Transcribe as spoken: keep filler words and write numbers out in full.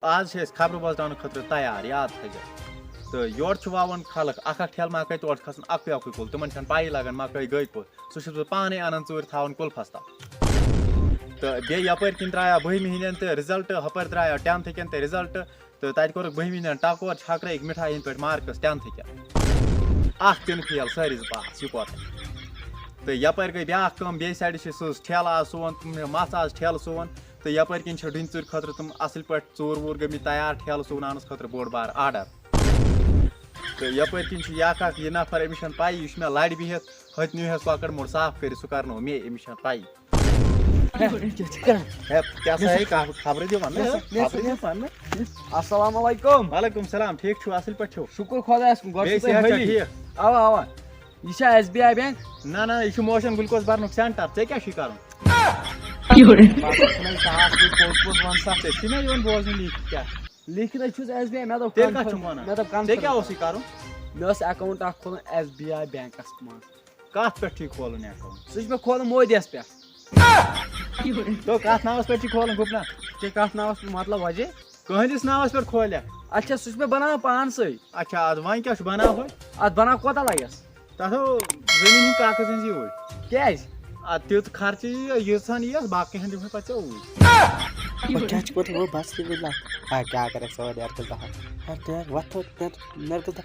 آز چھِ أسۍ خبرٕ بوزناونہٕ خٲطرٕ تیار، یاد تھٲیزیو۔ تہٕ یورٕ چھُ وَوان خلق اَکھ اَکھ ٹھیلہٕ مَکٲے، تورٕ چھُ کھَسان اَکُے اَکُے کُل، تِمَن چھَنہٕ پَیی لَگان مَکٲے گٔے کوٚت۔ سُہ چھُس بہٕ پانَے اَنان ژوٗرِ، تھاوان کُلفَس تَل۔ تہٕ بیٚیہِ یَپٲرۍ کِنۍ درٛایو بٔہمہِ ہِنٛدٮ۪ن تہِ result، ہُپٲرۍ درٛایو tenth کٮ۪ن تہِ result، تہٕ تَتہِ کوٚرُکھ بٔہمہِ ہِنٛدٮ۪ن ٹَکور، چھَکرٲیِکھ مِٹھایہِ ہِنٛدۍ پٲٹھۍ marks tenth کٮ۪ن۔ اَکھ تہِ نہٕ fail، سٲری زٕ pass، یِکوَٹَے۔ تہٕ یَپٲرۍ گٔے بیٛاکھ کٲم، بیٚیہِ side چھِ سُہ ٹھیلہٕ آز سُوان، تِم مَژھ آز ٹھیلہٕ سُوان، تہٕ یَپٲرۍ کِنۍ چھِ ڈُنۍ ژوٗرِ خٲطرٕ تِم اَصٕل پٲٹھۍ ژوٗر ووٗر گٔمٕتۍ تیار، ٹھیلہٕ سُوناونَس خٲطرٕ بوٚڑ بار order۔ تہٕ یَپٲرۍ کِنۍ چھُ یہِ اَکھ اَکھ یہِ نفر، أمِس چھَنہٕ پَیی، یہِ چھُ مےٚ لَرِ بِہِتھ، ہُتہِ نیوٗہَس کۄکَر موٚر صاف کٔرِتھ، سُہ کَرنوو مے، أمِس چھَنہٕ پَیی۔ ہے، کیٛاہ چھِ کران؟ ہے، کیٛاہ سا ہے، خبرٕ دِوان نہ، مےٚ سا، مےٚ سا، خبرٕ مےٚ دِوان نہ۔ السلام علیکم۔ وعلیکم السلام، ٹھیٖک چھِو، اَصٕل پٲٹھۍ چھِو؟ شُکُر خۄدایَس کُن، گۄڈٕ چھِو بیٚیہِ تُہۍ صحت چھا حٲلِیَت؟ ٹھیٖک؟ اَوا، اَوا۔ یہِ چھا S B I bank؟ نہ، نہ، یہِ چھُ motion glucose بَرنُک center، ژےٚ کیٛاہ چھُے کَرُن؟ بَس، ژٕ چھُنَے ساس رۄپیہِ پوٚز پوٚز وَن سا، ژےٚ چھُے نہ یِوان بوزنہٕ لیٖکھِتھ کیٛاہ؟ لیٖکھِتھ ہے چھُس S B I، مےٚ دوٚپ تیٚلہِ کَتھ confirm، چھُکھ وَنان؟ مےٚ دوٚپ ژےٚ کیٛاہ confirm۔ اوسُے کَرُن؟ مےٚ اوس account اَکھ کھولُن S B I bankَس منٛز۔ کَتھ پٮ۪ٹھ چھُے کھولُن account؟ سُہ چھُ مےٚ کھولُن مودیَس پٮ۪ٹھ۔ تو کَتھ ناوَس پٮ۪ٹھ چھُے کھولُن گُپنہ؟ ژےٚ کَتھ ناوَس پٮ۪ٹھ، مطلب وجہ؟ کٕہٕنٛدِس ناوَس پٮ۪ٹھ کھولیا؟ اچھا، سُہ چھُ مےٚ بَناوُن پانسٕے۔ اچھا، اَدٕ وۄنۍ کیٛاہ چھُ بَناوُن؟ اَتھ بَناو کوتاہ لَگٮ۪س؟ تَتھ ہو زٔمیٖن ہِنٛدۍ کاغذ أنۍ زِ یوٗرۍ۔ کیٛازِ؟ اَدٕ تیُتھ خرچہٕ یی، ییٖژ ہَن یِیَس، باقٕے ہَن دِمہٕ بہٕ پَتہٕ ژےٚ اوٗرۍ۔ وۄنۍ کیٛاہ چھُ پَتہٕ ہُہ بَس تہِ مِلان؟ ہا، کیٛاہ کَرَکھ ژٕ وۄنۍ نٮ۪رکَس دَفعہ؟ ہا، نٮ۪ر، وۄتھ تھوٚد، نٮ۪ر، نٮ۪رکَس دَفعہ۔